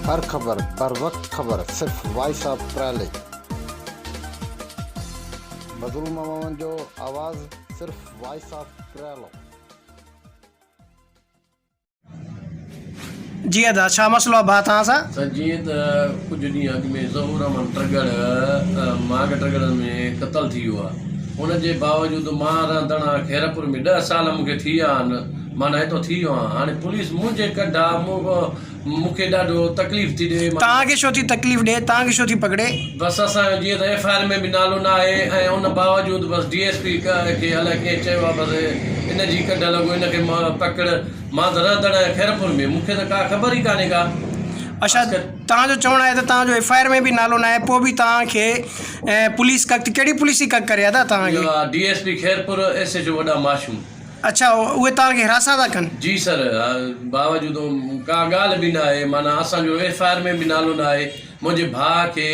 هر خبر بروقت خبر صرف وائس آف پريلي. مظلوم عوام جو آواز صرف وائس آف پريلو. جي ادا ڇا مسئلو آ ڀاء توهان سان. سر جيئن ته ڪجهه ڏينهن اڳ ۾ ظهور احمد ٽڳڙ ماڳ ٽڳڙن ۾ قتل ٿي ويو آهي ان جي باوجود مان رهندڙ آهيان خيرپور ۾ ڏهه سال مون کي ٿي ويا آهن معنيٰ هتو ٿي ويو آهيان هاڻي پوليس منهنجي ڪڍ آ مون کي ڏاڍو تڪليف ٿي ڏئي. توهان کي ڇو ٿي تڪليف ڏئي توهان کي ڇو ٿي پڪڙي. بس اسان جو جيئن ته ايف I R ۾ به نالو نه آهي ۽ ان باوجود بس ڊي ايس پي کي الائي ڪنهن چيو آهي بس ان جي ڪڍ لڳو ان کي پڪڙ مان ته رهندڙ آهيان خيرپور ۾ مون کي ته ڪا خبر ئي ڪانهي ڪا. اڇا توهان جو چوڻ آهي ته توهان جو ايف I R ۾ به نالو ناهي پوء به توهان کي پوليس ڪڪ ڪهڙي پوليس ٿي ڪڪ ڪري ادا توهان کي. اهو D S P Khairpur S H O وڏا ماشوم. اڇا اهي توهان کي حراسان ٿا ڪن. جي سر باوجود ڪا ڳالهه به ناهي معنيٰ اسان جو ايف I R ۾ به نالو ناهي منهنجي ڀاء کي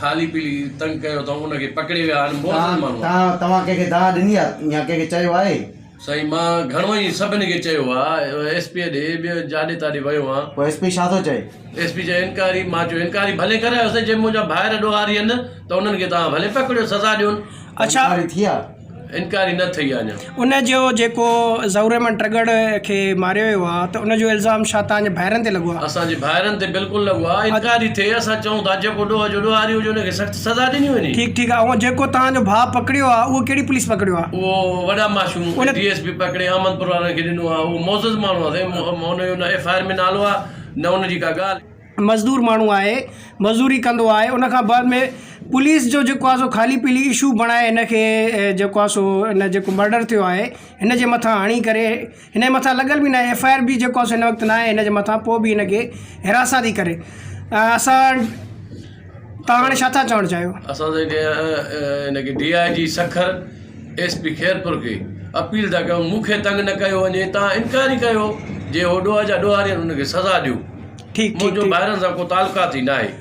خالي پيلي تنگ ڪيو اٿئون ان کي پڪڙي ويا آهن معزز ماڻهو آهن. توهان ڪنهن کي دانهن ڏني آهي يا ڪنهن کي چيو آهي. سائين مان گهڻو ئي سڀني کي چيو آ ايس پي ڏي ٻيو جاڏي تاڏي ويو آن. پوء ايس پي ڇا ٿو چئي؟ ايس پي چيو انڪوائري، مان چيو انڪوائري ڀلي ڪرايو سائين جي منهنجا ڀائر ڏوهاري آهن ته انهن کي توهان ڀلي پڪڙيو سزا ڏيون. اڇا. انڪوائري ٿي آ؟ انڪوائري نه ٿي آ اڃا. ان جو جيڪو ظهور احمد ٽڳڙ کي ماريو ويو آ ته ان جو الزام ڇا توهان جي ڀائرن تي لڳو آ؟ اسان جي ڀائرن تي بلڪل لڳو آ انڪوائري ٿئي اسان چئون ٿا جيڪو ڏوهه جو ڏوهاري هجي ان کي سخت سزا ڏني وڃي. ٺيڪ ٺيڪ آ ۽ جيڪو توهان جو ڀاء پڪڙيو آ اهو ڪهڙي پوليس پڪڙيو آ؟ اهو وڏا معشوم ڊي ايس پي پڪڙي احمد پور وارن کي ڏنو آ اهو معزز ماڻهو آ سائين ان جو نه ايف I R ۾ نالو آ نه ان جي ڪا ڳالهه. مزدور ماڻهو آهي مزدوري ڪندو آهي ان کان بعد ۾ پوليس جو جيڪو آ سو خالي پيلي اشو بڻائي هن کي جيڪو آ سو هن جيڪو مرڊر ٿيو آهي هن جي مٿان هڻي ڪري هن جي مٿان لڳل به ناهي ايف I R به جيڪو آهي سو هن وقت ناهي هن جي مٿان پوء به هن کي حراسان ٿي ڪري اسان توهان هاڻي ڇا ٿا چوڻ چاهيو؟ اسان سائين هن کي D I G Sukkur S P Khairpur کي اپيل ٿا ڪيون مون کي تنگ نه ڪيو وڃي توهان انڪوائري ڪيو جي هو ڏوهه جا ڏوهاري آهن انهن کي سزا ڏيو ٺيڪ ٺيڪ منهنجو ڀائرن سان ڪو تعلقات ئي ناهي.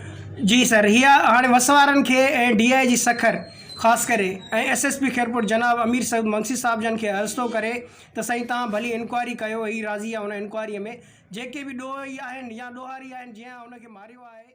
جي سر هي هاڻي وس وارن کي ۽ ڊي I جي سکر خاص ڪري ۽ ايس ايس پي خيرپور جناب امير سعود منگسي صاحب جن کي عرض ٿو ڪري ته سائين توهان ڀلي انڪوائري ڪيو هي راضي آهي ان انڪوائري ۾ جيڪي به ڏوهي آهن يا ڏوهاري آهن جنهن ان کي ماريو آهي.